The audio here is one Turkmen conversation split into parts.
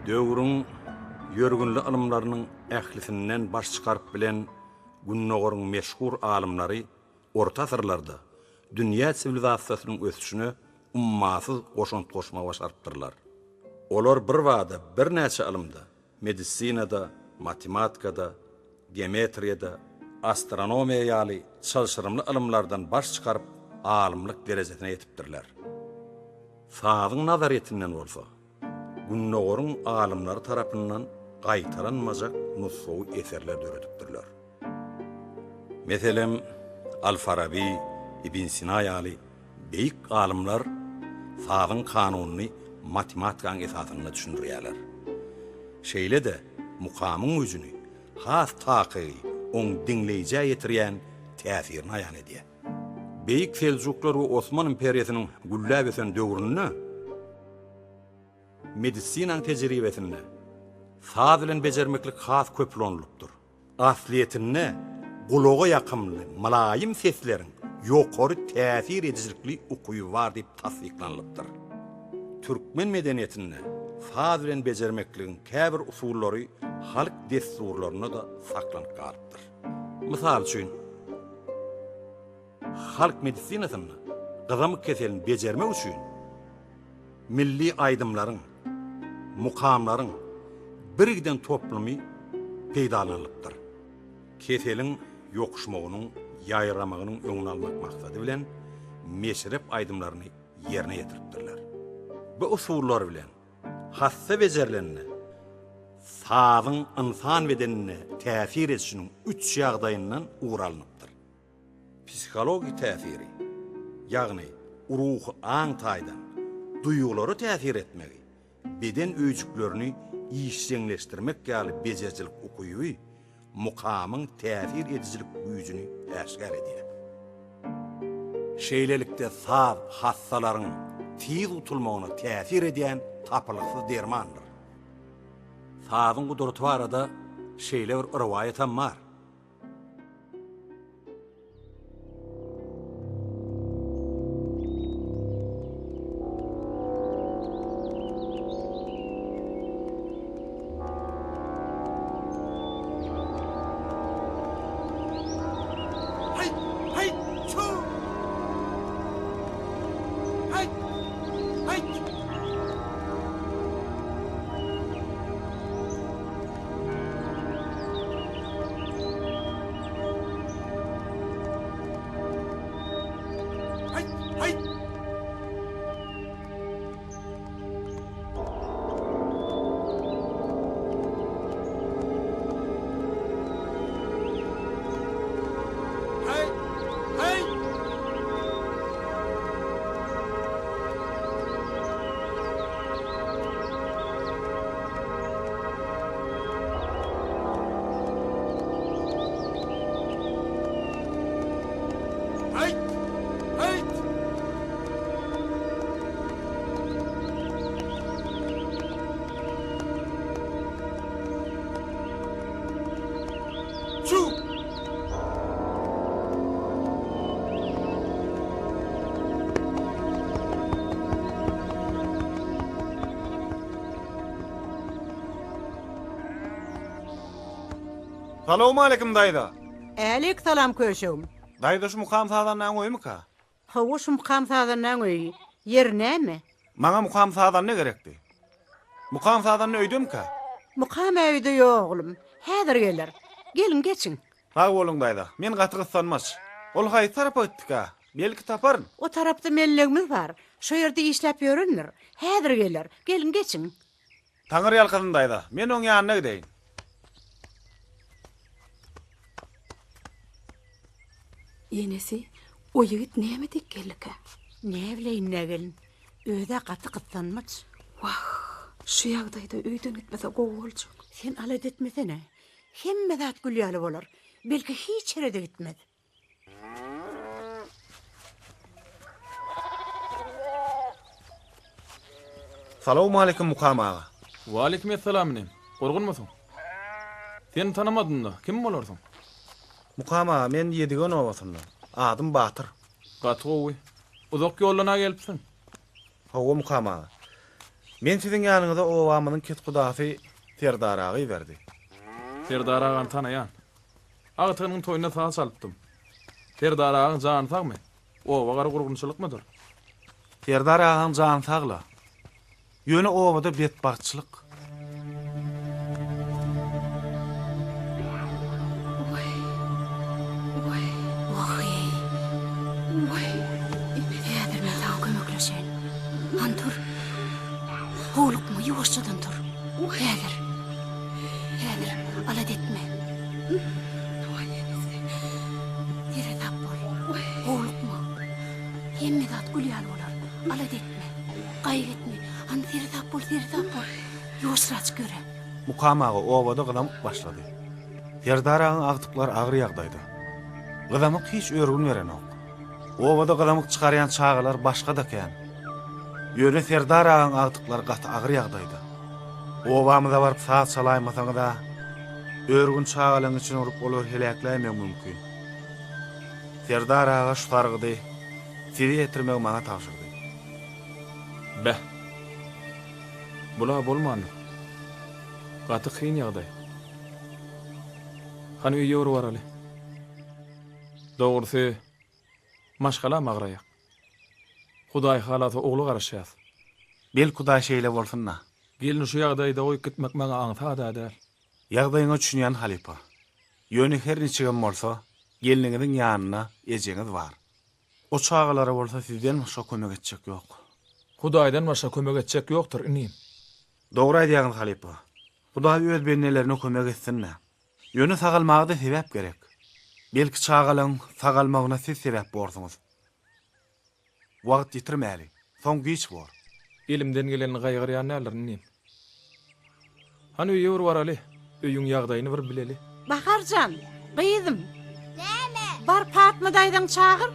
Döwrüň ýörgünli ylymlarynyň ählisinden baş çykaryp bilen Gündogaryň meşhur alymlary orta asyrlarda dünýä siwilizasiýasynyň ösüşine ummasyz goşant goşmagy başarypdyrlar. Olar birbada birnäçe ylymda, medisinada, matematikada, geometriýada, astronomiýa ýaly çylşyrymly ylymlardan baş çykaryp, alymlyk derejesine ýetipdirler. Sazyň nazaryýetinden bolsa, Gündogaryň alymlary tarapyndan gaýtalanmajak nusgawy eserler döredipdirler. Meselem, Al-Faraby, Ibn Sina ýaly beýik alymlar sazyň kanunyny matematikanyň esasynda düşündirýärler. Şeýle-de mukamyň güýjüni, has takygy oň diňleýjä ýetirýän täsirini aýan edýär. Beýik Seljuklar we Osman imperiýasynyň gülläp ösen döwründe medisinanyň tejribesinde saz bilen bejermeklik has köp ulanylypdyr. Aslyýetinde gulaga ýakymly, mylaýym sesleriň ýokary täsir edijilikli ukyby bar diýip tassyklanylypdyr. Türkmen medeniýetinde saz bilen bejermekligiň käbir usullary halk dessurlarynda-da saklanyp galypdyr. Mysal üçin, halk medisinasynda gyzamyk keselini bejermek üçin milli aýdymlaryň, mukamlaryň birgiden toplumy peýdalanylypdyr. Keseliň ýokuşmagynyň, ýaýramagynyň öňüni almak maksady bilen meşrep aýdymlaryny ýerine ýetiripdirler. Bu usullar bilen hassa bejerilende sazyň ynsan bedenine täsir edişiniň üç ýagdaýyndan ugur alnypdyr. Psihologik täsiri, ýagny ruhy-aň taýdan duýgulara täsir etmegi, beden öýjüklerini işjeňleşdirmek ýaly bejerijilik ukyby mukamyň täsir edijilik güýjüni äşgär edýär. Şeýlelikde saz hassalaryň tiz gutulmagyna täsir edýän tapylgysyz dermandyr. Sazyň gudraty barada şeýle bir rowaýatam bar. Salowmaleýkim daýza. Äleýk salam köşegim. Daýza şu Mukam sazandaň öýmika? Hawa şu Mukam sazandaň öýi. Ýeri näme? Maňa Mukam sazanda gerekdi. Mukam sazanda öýdemika? Mukam öýde ýok oglum. Häzir geler. Geliň geçiň. Sag boluň daýza. Men gaty gyssanmaç. Ol haýsy tarapa gitdika? Belki taparyn. O tarapda mellegimiz bar. Şo ýerde işläp ýörendir. Häzir geler. Geliň geçiň. Taňry ýalkasyn daýza. Men oň ýanyna gideýin. Enesi, o ýigit näme diýip geldikä? Näbileýin-dä gelin. Öz-ä gaty gyssanmaç. Wah, şu ýagdaýda öýden gitmese gowy boljak. Sen alada etmesene. Hemme zat gül ýaly bolar. Belki hiç ýere-de gitmez. Salowmaleýkim Mukam aga. Waleýkim essalam inim. Gurgunmysyň? Seni tanamadym-da, kim bolarsyň? Mukam aga, men Ýedigen obasyndan. Adym Batyr. Gaty gowy. Uzak ýoldan-a gelipsiň. Hawa Mukam aga. Men siziň ýanyňyza obamyzyň kethudasy Serdar aga iberdi. Serdar agany tanaýan. Agtygynyň toýunda saz çalypdym. Serdar agaň jany sagmy? Oba gary gurgunçylykmydyr? Serdar agaň jany sag-la. Ýöne obada betbagtçylyk. Wah-eý. Häzir men saňa kömekleşeýin. Hany tur. Howlukma, ýuwaşjadan tur. Häzir. Häzir, alada etme. Seresap bol. Howlukma. Hemme zat gül ýaly bolar. Alada etme. Gaýgy etme. Hany seresap bol, seresap bol. Ýuwaşraçyk ýöre. Mukam aga obada gyzamyk başlady. Serdar agaň agtyklary agyr ýagdaýda. Gyzamyk hiç örgün berenok. Obada gyzamyk çykarýan çagalar başga-da kän. Ýöne Serdar agaň agtyklary gaty agyr ýagdaýda. Obamyza baryp saz çalaýmasaňyz-a, örgün çagalaň içine urup olary heläkläýmegim mümkin. Serdar aga şu sargydy size ýetirmegi maňa tabşyrdy. Beh. Bul-a bolmandyr. Gaty kyn ýagdaý. Hany öýe bir baraly. Dogrusy, maşgalam agyraýak. Hudaý halasa ogla garaşýas. Belki Hudaý şeýle bolsun-da. Gelni şu ýagdaýda goýup gitmek maňa aňsat-a däl. Ýagdaýyňa düşünýän halypa. Ýöne her niçigem bolsa, gelniňiziň ýanynda ejeňiz bar. O çagalara bolsa sizden başga kömek etjek ýok. Hudaýdan başga kömek etjek ýokdur, inim. Dogry aýdýaňyz halypa. Hudaý öz bendelerine kömek etsin-dä. Ýöne sagalmaga-da sebäp gerek. Belki çagalaň sagalmagyna siz sebäp borsuňyz. Wagt ýitirmäli. Soň giç bor. Elimden gelenini gaýgyrýan däldirin, inim. Hany öýe bir baraly, öýüň ýagdaýyny bir bileli. Bahar jan, gyzym. Näme? Bar Patma daýzaňy çagyr.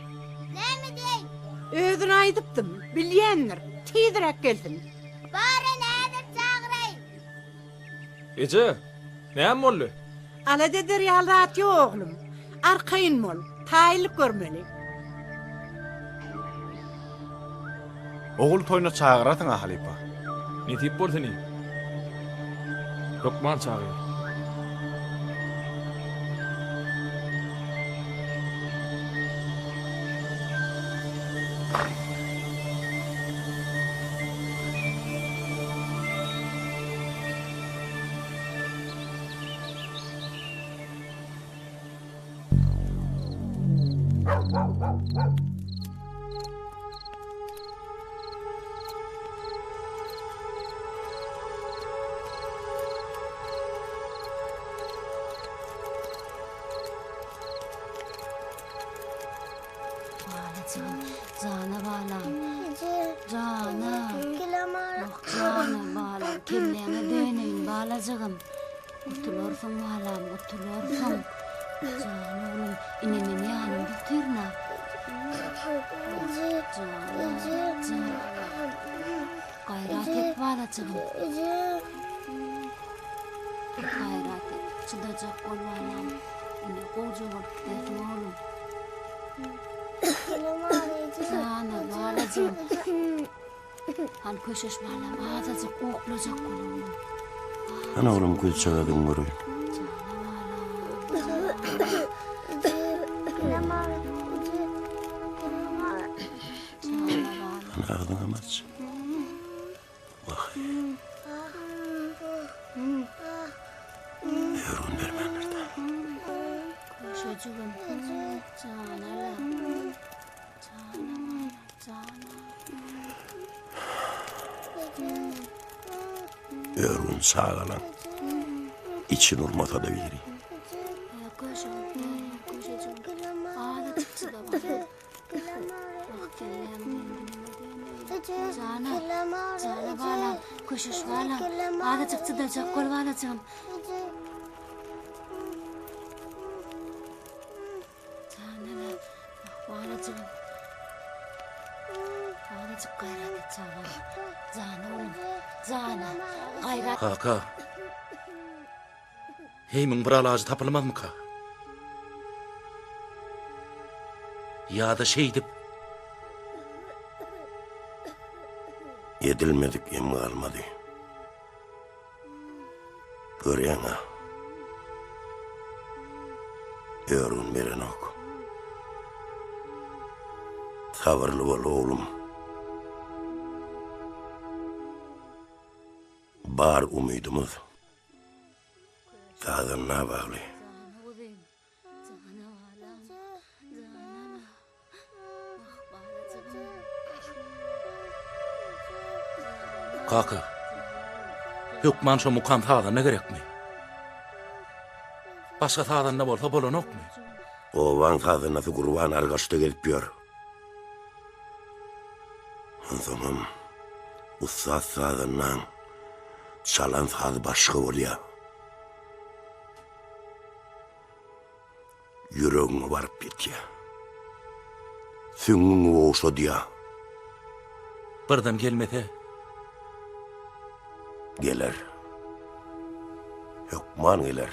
Näme diýeýin? Özüne aýdypdym, bilýändir. Tizräk gelsin. Baryn häzir çagyraýyn. Eje, näme boldy? Alada eder ýaly zat ýok, oglum. Arkaýyn bol, taýynlyk görmeli. Ogul toýuna çagyrarsyň-a, halypa. Nesip bolsa inim. Hökman çagyr. Balajygym, jana balam. Jana. Jana balam, kelläňe döneýin balajygym. Gutularsyň balam, gutularsyň. Jan oglum, ine men ýanyňda otyryn-a. Jana, jana. Gaýrat et balajygym. Gaýrat et, çydajak bol balam. Ine gowja bolup gidersiň oglum. Jana, balajygym. Hany köşeş balam, azajyk uklajak bol oglum. Hany oglum gözjagazyňy göreýin. Hany agzyňam aç. Wah. Ýorgun bermändir-dä. Köşejigim, janala. Jana Örgün çagalaň için urmasa-da biri. Azajyk çydajak bol balajygym. Janana, ah balajygym. Balajyk gaýrat et çagam. Jan oglum, jana, gaýrat. Kaka, heý muň bir alajy tapylmazmyka? Ýa-da şeýdip. Edilmedik em galmady. Görýäň-ä. Örgün berenok. Sabyrly bol, oglum. Bar umydymyz sazanda bagly. Kaka, hökman şo mukam sazanda gerekmi? Başga sazanda bolsa bolanokmy? Obaň sazandasy Gurban argaçda gezip ýör. Onsoňam ussat sazandaň çalan sazy başga bolýar. Ýüregiňe baryp ýetýär. Süňňüňi gowşadýar. Birden gelmese? Geler. Hökman geler.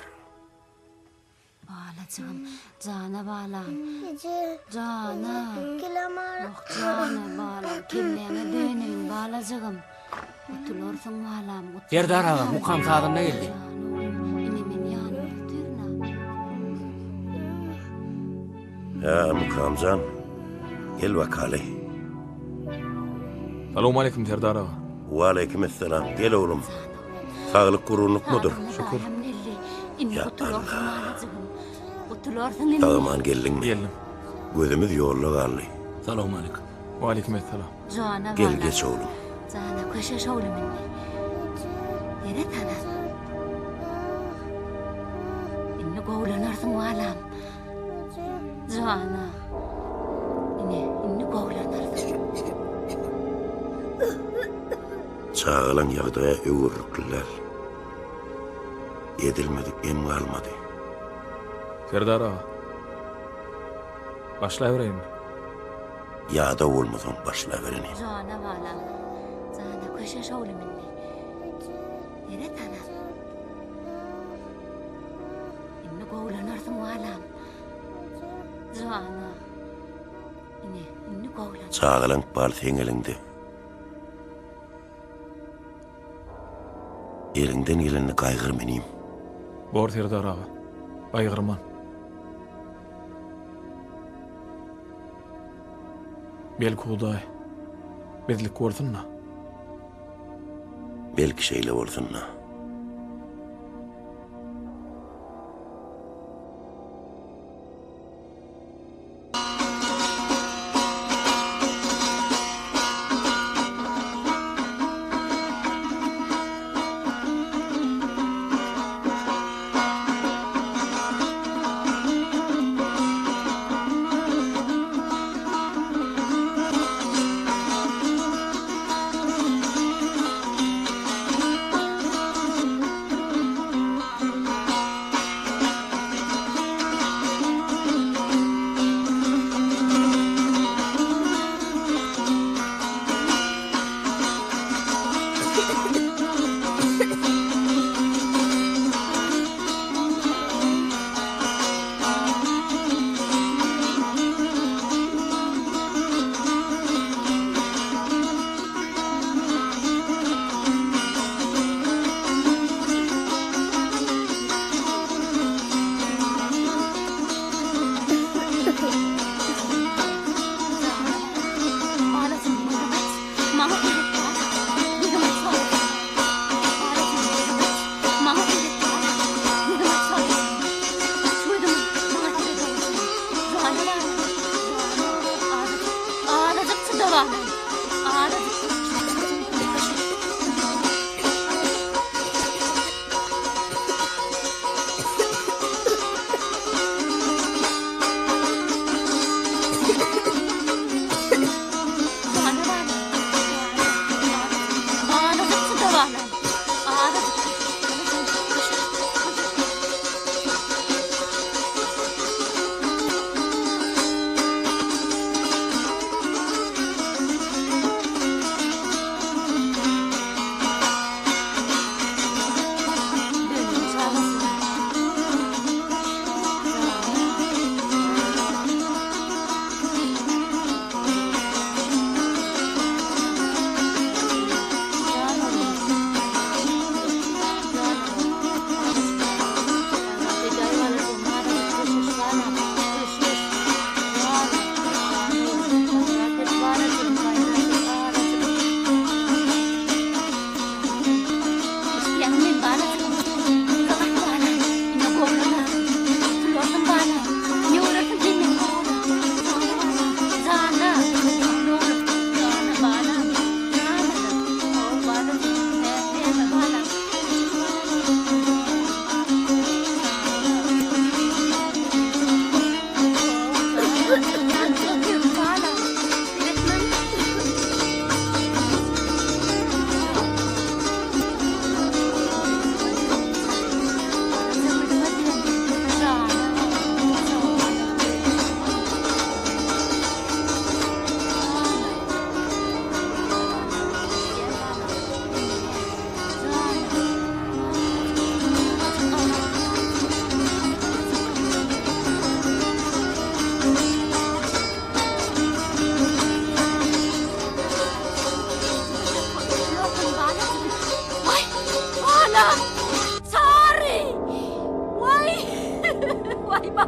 Balajygym, jana balam. Eje. Jana. Kelläm agyr. Oh, jana balam, kelläňe döneýin balajygym. Gutularsyň balam, gutularsyň. Serdar aga, Mukam sazanda geldi. Ine men ýanymda otyryn-a. Hä, Mukamjan, gel bakaly. Salowmaleýkim, Serdar aga. Waleýkimessalam, gel oglum. Saglyk gurgunlykmydyr? Şükür. Ýa Allah. Sag-aman geldiňmi? Geldim. Gözümiz ýolda galdy. Salowmaleýkim. Waleýkimessalam. Jana Gel geç oglum. Jana köşeş oglum indi. Seret ana. Indi gowlanarsyň balam. Jana. Ine, indi gowlanarsyň. Çagalaň ýagdaýa öwürlikli däl. Edilmedik em galmady. Serdar aga. Başlabereýinmi? Ýadaw bolmasaň başlaber inim. Jana balam. Jana köşeş oglum indi. Seret ana. Indi gowlanarsyň balam. Jana. Ine, indi gowlan. Çagalaň ykbaly seň eliňde. Eliňden gelenini gaýgyrma inim. Bor Serdar aga. Gaýgyrman. Belki Hudaý bizlik bolsun-da. Belki şeýle bolsun-da.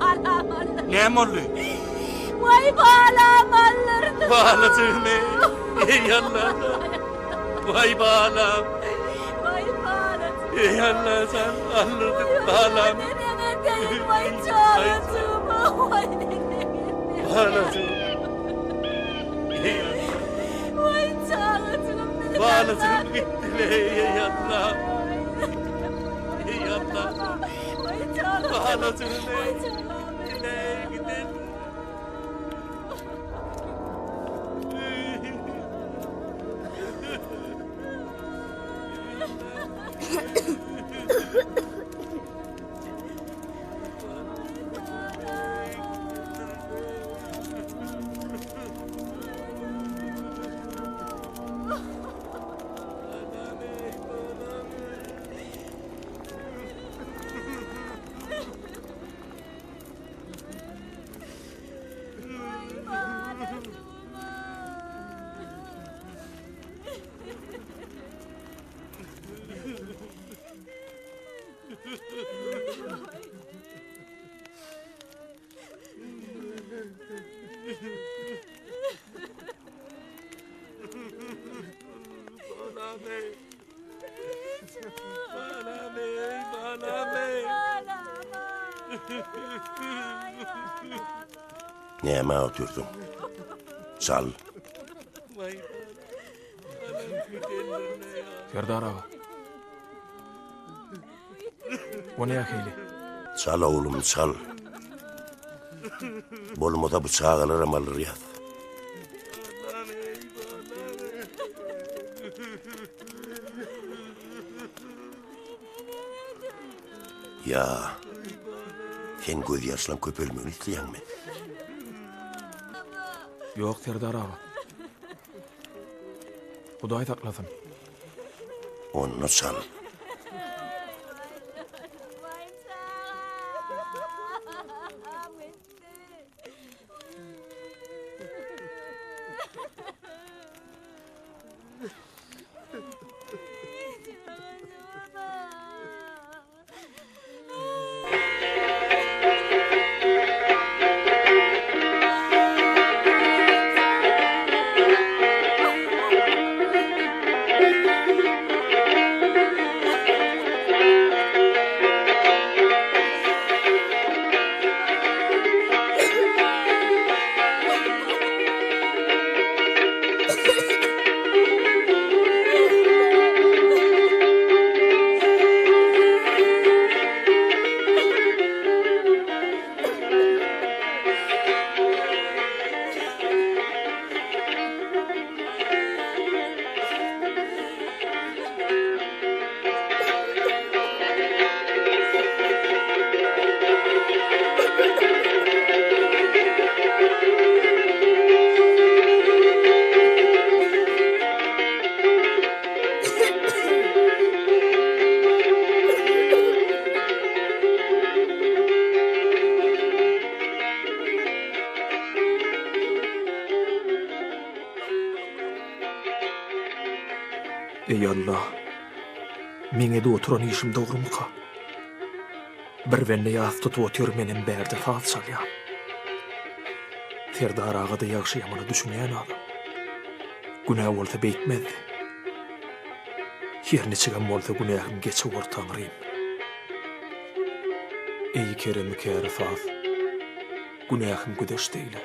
Balam aldyrdy. Näme boldy? Waý balam aldyrdy. Balajygym eý. Eý Alla. Waý balam. Waý balajygym. Eý Alla jan aldyrdy balam. Neneň edeýin waý çagajygym. Waý neneň edeýin. Balajygym. Eý Alla. Waý çagajygym meni. Balajygym gitdi eý Alla. Eý Alla. Balajygym eý. Eý giden. Balam ey. Balam ey, balam ey. Nämä otyrsyň? Çal. Serdar aga. O nähili? Çal oglum, çal. Bolmasa bu çagalaram alyr ýaz. Ýa, sen gözýaşlaň köpelmegini isleýäňmi? Ýok, Serdar aga. Hudaý saklasyn. Onda çal. Eý Alla! Meň edip oturan işim dogrumyka? Bir bende ýas tutup otyr menem bärde saz çalýan. Serdar aga-da ýagşy-ýamana düşünýän adam. Günä bolsa beýtmezdi. Her niçigem bolsa günähim geçewor Taňrym. Eý keremi käri saz, günähim güzeşt eýle.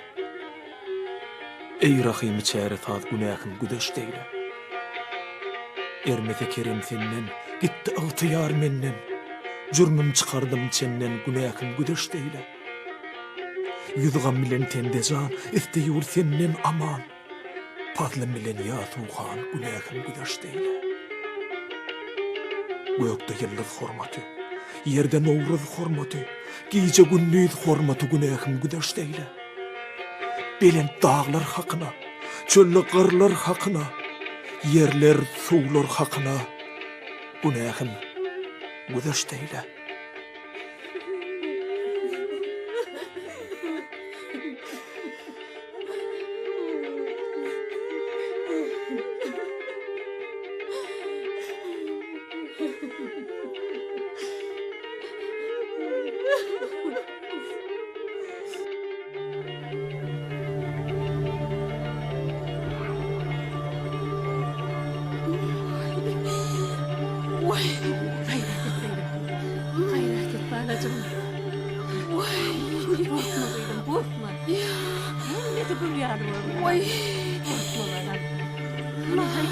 Eý rahymy çäre saz günähim güzeşt eýle. Ermese kerem senden, gitdi ygtyýar menden. Jürmüm çykardym çenden günähim güzeşt eýle. Ýüz gam bilen tende jan, isteýur senden aman. Pazlym bilen ýa Suhan günähim güzeşt eýle. Gökde ýyldyz hormaty, ýerde nowruz hormaty, gije-gündiz hormaty günähim güzeşt eýle. Belent daglar hakyna, çölde gyrlar hakyna, ýerler, suwlar hakyna günähim güzeşt eýle. Gorkma gyzym, gorkma. Hemmesi gül ýaly bolar. Waý. Gorkma balam. Hany,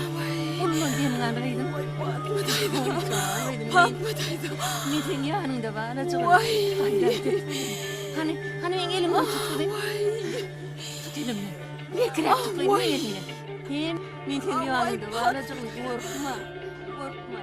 Ullan demiňi al gyzym. Patma daýza. Patma daýza. Men seň ýanyňda balajygym. Waý. Gaýrat et. Hany, hany meň elimden tut gyzym. Tut elimden. Berkiräk tut gyzym elimden. Hem men seň ýanyňda balajygym, gorkma. Gorkma.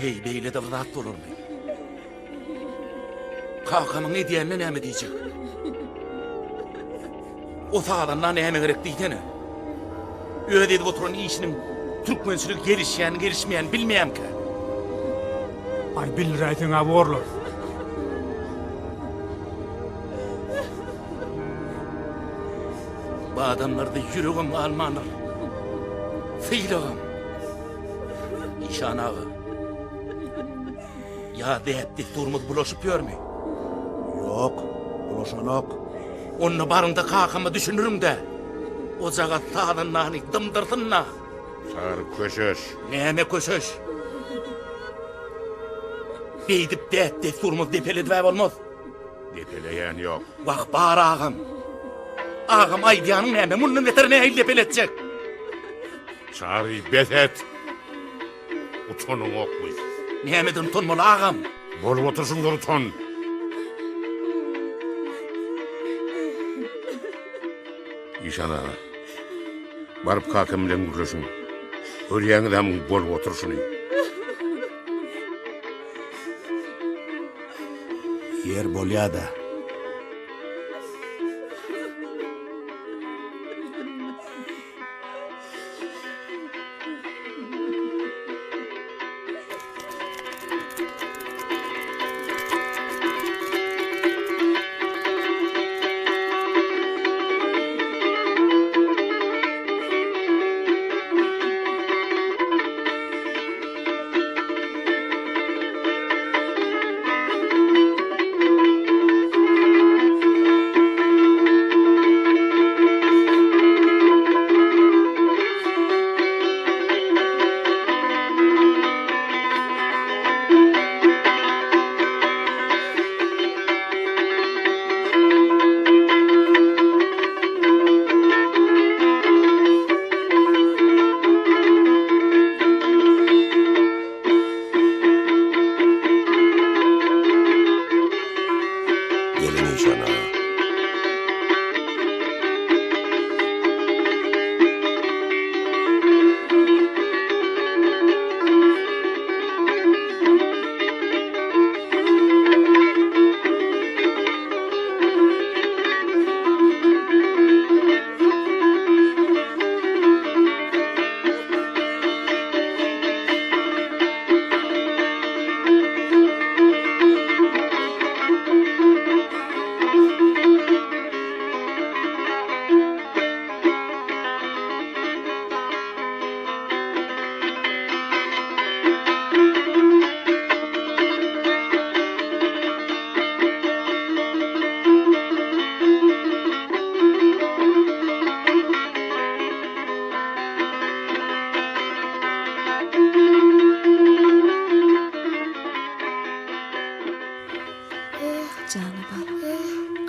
Heý, beýle-de bir zat bolarmy? Kakamyň edýänine näme diýjek? O sazanda näme gerek diýsene? Öz edip oturan işiniň türkmençilige gelişýänini, gelişmeýänini bilmeýärmikä? Aý, bildiräýseň-ä borlar. Bu adamlarda ýüregem galmandyr. Sylagam. Işan aga. Ýa däp-dessurymyz bulaşyp ýörmi? Ýok, bulaşanok. Onda baryň-da kakama düşündiriň-dä. Ojagaz sazandany dymdyrsyn-da. Sary köşeş. Näme köşeş? Beýdip däp-dessurymyzy depeledib-ä bolmaz. Depeleýän ýok. Wah, bar agam. Agam aýdýanyň näme? Mundan beter nähili depeletjek? Çary, bes et! Utanyňokmy? Nämeden utanmaly agam? Bolup oturşyňdan utan! Işan aga, baryp kakam bilen gürleşiň. Görýäňiz-ä muň bolup oturşyny. Ýer bolýa-da.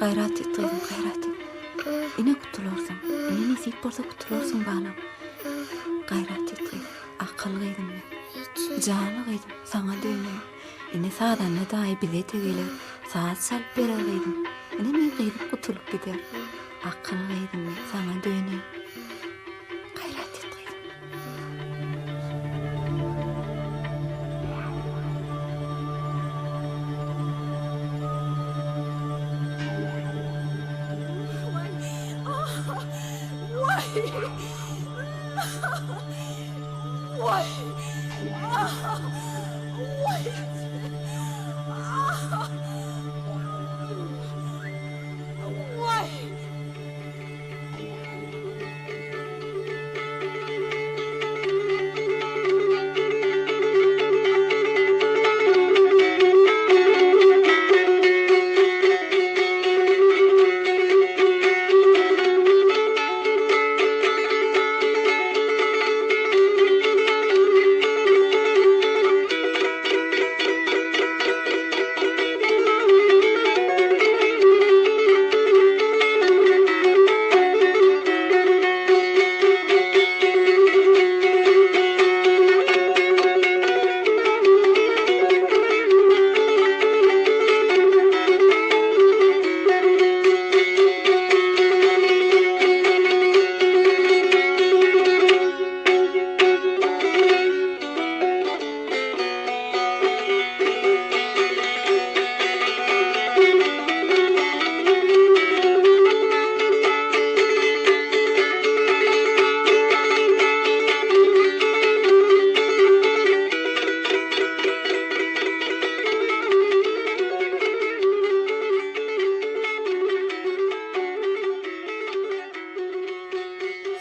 Gaýrat et gyzym, gaýrat et. Ine gutularsyň. Ine nesip bolsa gutularsyň balam. Gaýrat et gyzym. Akyl gyzym men. Janly gyzym, saňa döneýin. Ine sazanda daýy bize-de geler. Saz çalyp berer gyzym. Ine men gyzym gutulyp gider. Akyl gyzym men, saňa döneýin. Gaýrat et gyzym.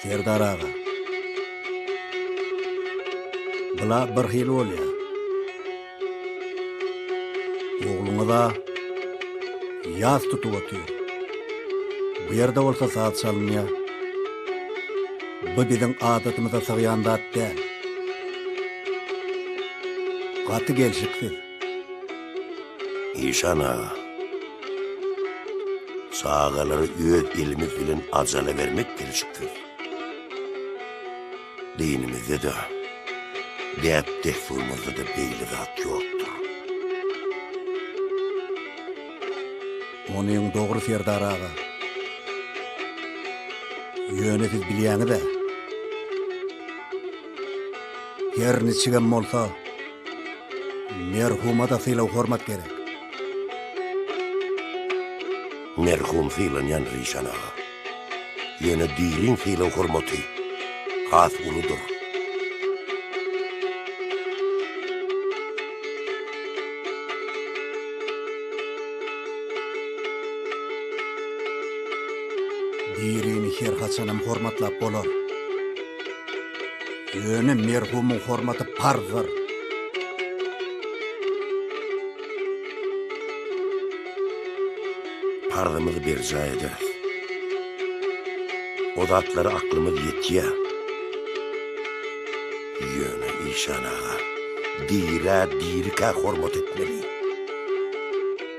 Serdar aga. Bula bir hili bolýar. Ogluňyz-a ýas tutup otyr. Bu ýerde bolsa saz çalynýar. Bu biziň adatymyza sygýan zat däl. Gaty gelşiksiz. Işan aga, çagalary öz elimiz bilen ajala bermek gelşiksiz. Dinimizde-de, däp-dessurymyzda-da beýle zat ýokdur. Onyň dogry Serdar aga. Ýöne siz bilýäňiz-ä. Her niçigem bolsa, merhuma-da sylag-hormat gerek. Merhum sylanýandyr işan aga. Ýöne diriň sylag-hormaty has uludyr. Dirini her haçanam hormatlap bolar. Ýöne merhumyň hormaty parzdyr. Parzymyzy berjaý ederis. O zatlara aklymyz ýetýär. Ýöne, işan aga, dirä dirikä hormat etmeli.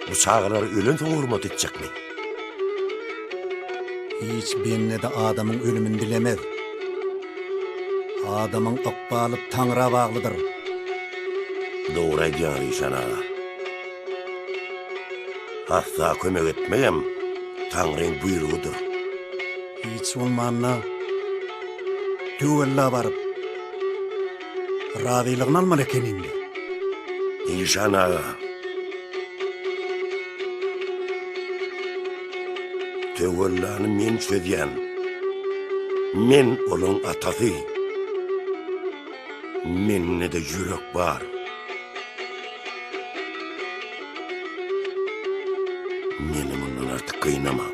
Bu çagalar ölensoň hormat etjekmi? Hiç bende-de adamyň ölümini dilemez. Adamyň ykbaly Taňra baglydyr. Dogry aýdýaňyz, işan aga. Hassa kömek etmegem Taňryň buýrugydyr. Hiç bolmanda, töwella baryp, razylygyny almaly ekeniň-dä. Işan aga. Töwellany men çözýän. Men olaň atasy. Mende-de ýürek bar. Meni mundan artyk gynama.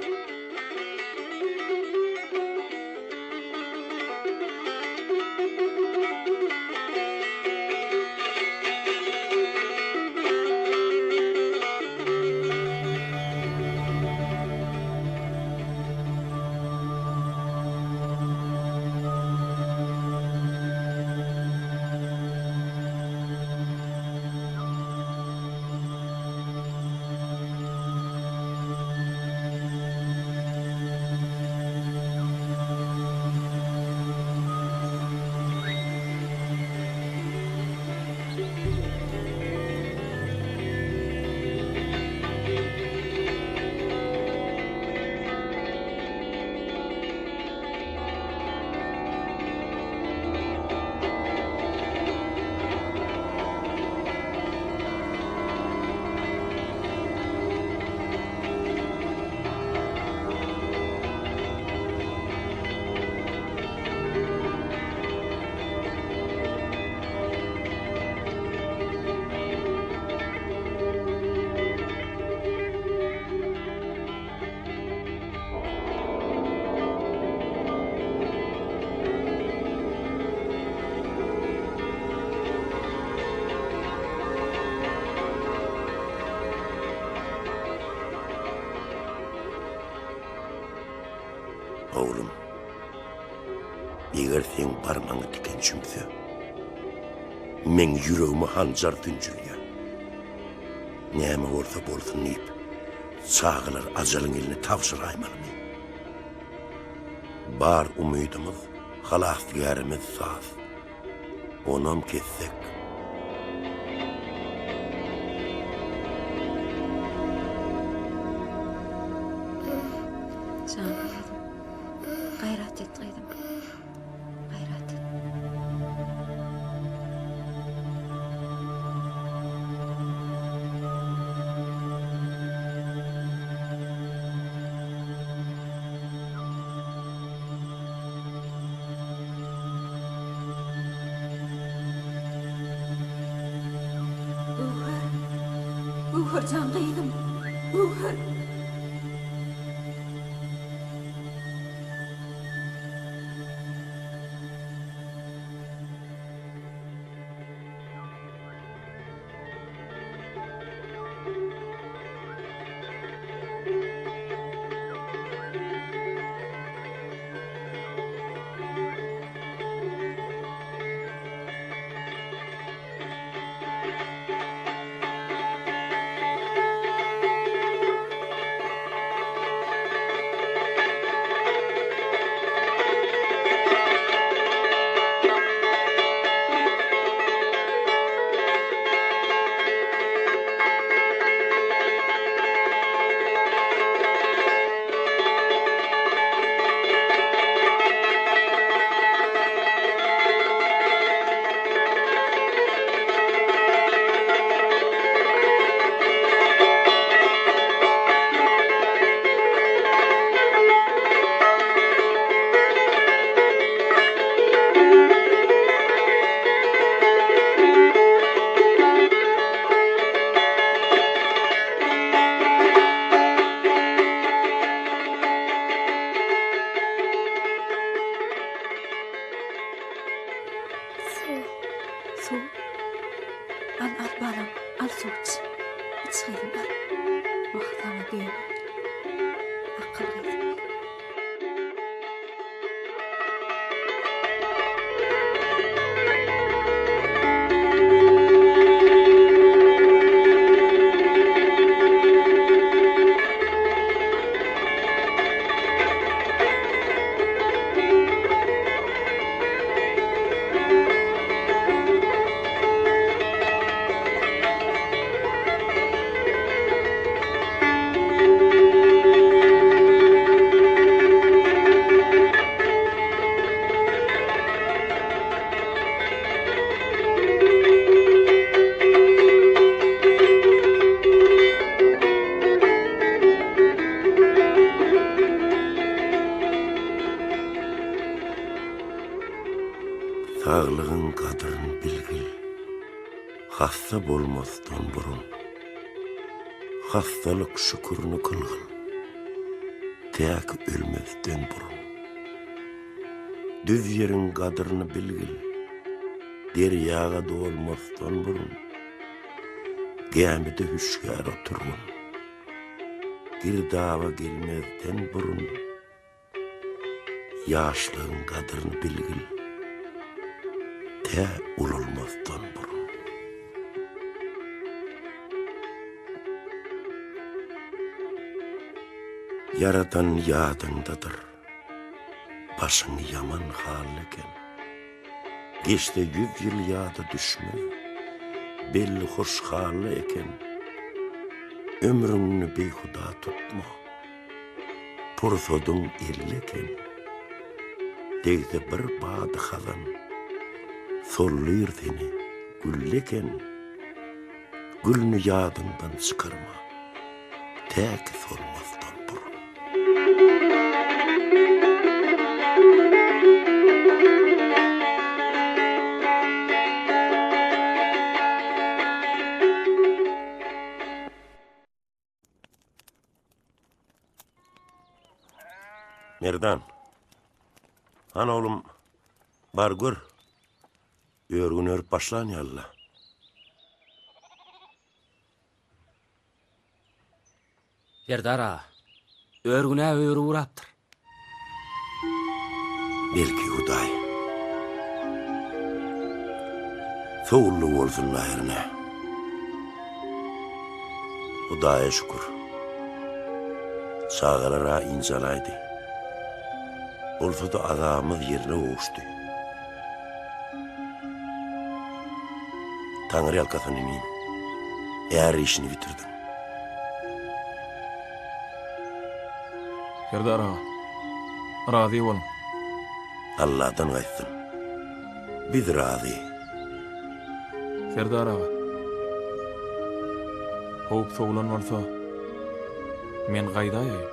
Eger seň barmagyňa tiken çümse, meň ýüregime hanjar sünjülýär. Näme bolsa bolsun diýip, çagalary ajalyň eline tabşyraýmalymy? Bar umydymyz, halasgärimiz saz. Onam kessek. Jan gyzym. Gaýrat et gyzym. Gaýrat et. Göwher! Göwher jan gyzym! Göwher! Suw. Suw. Al, al balam, al suw iç. Iç gyzym, al. Wah, saňa döneýin. Akyl gyzym. Saglygyň gadyryn bilgil, hassa bolmasdan burun. Hassalyk şükürini kylgyl, täki ölmesden burun. Düz ýeriň gadyryny bilgil, derýaga dolmasdan burun. Gämide hüşgär oturgyn, girdaba gelmezden burun. Ýaşlygyň gadyryny bilgil, tä ulalmazdan burun. Ýaradan ýadyňdadyr, başyň ýaman hally eken. Geçse ýüz ýyl ýada düşmez, belli hoş hally eken. Ömrüňni beýhuda tutma. Pursadyň elde eken. Degse bir bady hazan, Sollyr seni gülli eken. Gülüni ýadyňdan çykarma, Täki solmazdan burun. Merdan. Han oglum, bar gör. Örgün örüp başlan ýaly-la. Serdar aga, örgün-ä öri gurapdyr. Belki Hudaý. Sowully bolsun hernä. Hudaýa şükür. Çagalar-a ynjalaýdy. Bolsa-da azabymyz ýerine gowuşdy. Taňryýalkasyn inim. Är işini bitirdiň. Serdar aga, razy boluň. Alladan gaýtsyn. Biz razy. Serdar aga. Howp sowlan bolsa, men gaýdaýaýyn.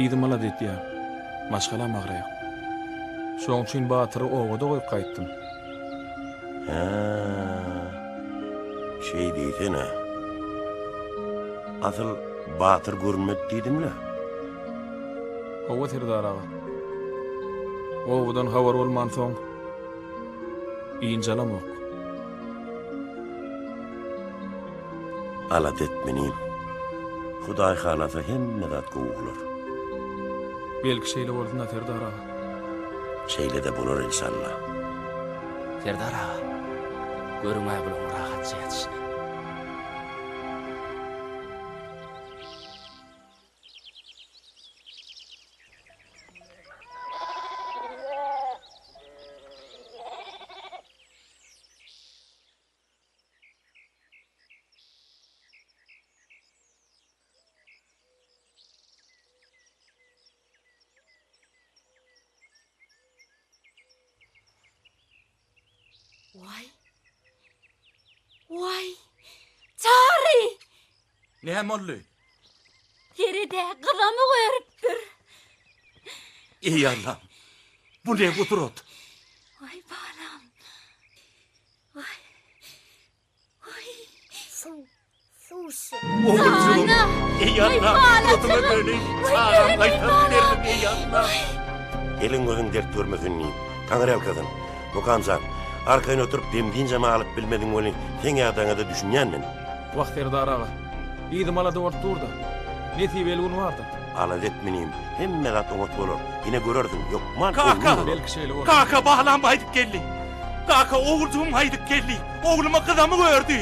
Yzym alada etýär, maşgalam agraýak. Şoň üçin Batyry obada goýup gaýtdym. Hä, şeý diýsene. Asyl Batyr görünmedi diýdim-le. Hawa, Serdar aga. Obadan habar bolmansoň, ynjalamok. Alada etme inim. Hudaý halasa hemme zat gowy bolar. Belki şeýle bolsun-da Serdar aga. Şeýle-de bolar enşalla. Serdar aga, görüň-ä bulaň rahatja ýatyşyny. Waý. Waý. Çary! Näme boldy? Seredä gyzamyk örüpdir. Eý Allam! Bu ne gudrat? Waý balam. Waý. Waý. Suw. Suw. Oguljygym. Eý Allam, gudratyňa döneýin. Çagam gaýtaryp berdiň eý Allam. Eliň gözüň dert görmesin inim. Taňryýalkasyn. Mukam jan, arkaýyn oturyp dem-dynjam alyp bilmediň welin, seň ýagdaýyňa-da düşünýän men. Wah Serdar aga, yzym alada bolup dur-da. Nesibeli gün bardyr. Alada etme inim, hemme zat oňat bolar. Ine görersiň, hökman Kaka! ogluň bolar. Belki şeýle bolar. Kaka, balam gaýdyp geldi. Kaka, oguljygym gaýdyp geldi. Ogluma gyzamyk ördi.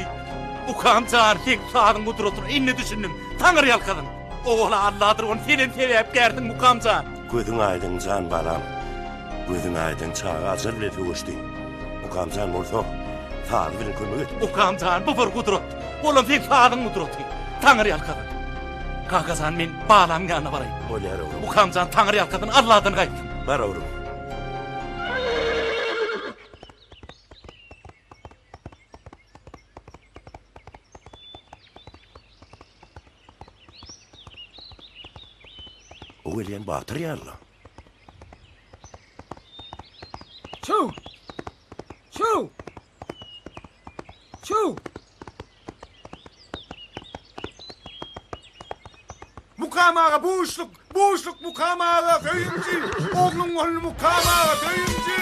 Mukam jan, seň sazyň gudratyna indi düşündim. Taňryýalkasyn. Owal Alladyr, ony senem sebäpkärsiň, Mukam jan. Gözüň aýdyň, jan balam. Gözüň aýdyň, çaga ajal bilen söweşdi. Mukam jan bolsa, sazy bilen kömek etdi. Mukam jan, bu bir gudrat. Olam seň sazyň gudraty. Taňryýalkasyn. Kaka jan, men balamyň ýanyna baraýyn. Bolýar, oglum. Mukam jan, Taňryýalkasyn, Alladan gaýtsyn. Bar, oglum. O gelýän Batyr ýaly-la. Çüw! Çüw! Çüw! Mukam aga buşluk, buşluk Mukam aga söýünji, ogluň boldy Mukam aga söýünji,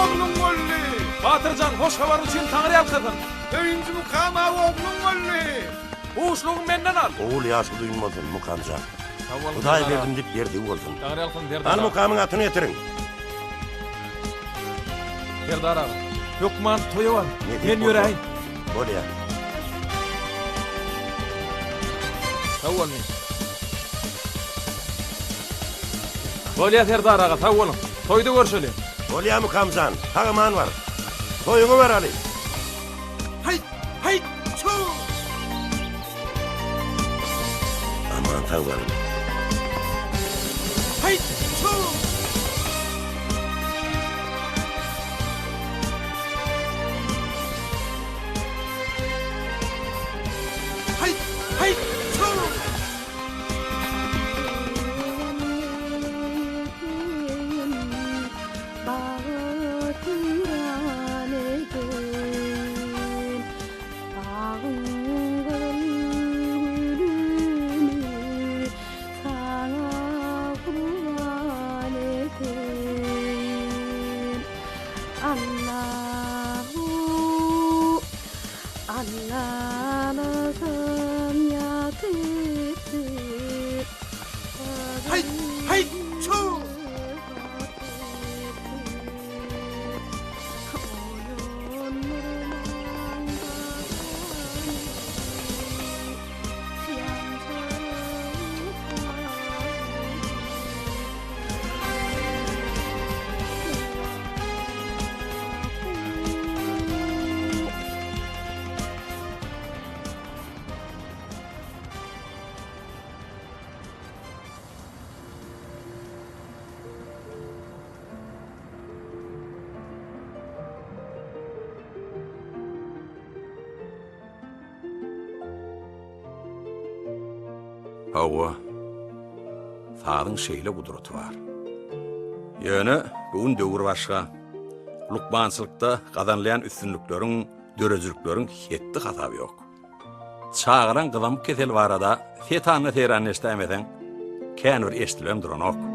ogluň boldy. Batyrjan hoş habar üçin Taňryýalkasyn. Söýünji Mukam aga ogluň boldy. Buşlugyňy menden al. Ogul ýaşy uzyn bolsun Mukamjan. Sag boluň Hudaý Serdar aga. berdim diýip berdigi bolsun. Taňryýalkasyn Serdar Hany aga. Mukamyň atyny getiriň. Serdar aga, hökman toýa bar. Nesip Men bolsa. ýöräýin. Bolýar. Sag bol men. Bolýar Serdar aga, sag boluň. Toýda görşeli. Bolýar Mukamjan, sag-aman bar. Toýuňa baraly. Haý, haý, çüw! Aman sag baryň. Haý, çüw! Haý, haý, çüw! Haý, haý, çüw! Hawa, sazyň şeýle gudraty bar. Ýöne bu gün döwür başga. Lukmançylykda gazanylýan üstünlikleriň, döredijilikleriň hetdi-hasaby ýok. Çagalaň gyzamyk keseli barada setanda-seýranda eşidäýmeseň, kän bir eşidilibem duranok.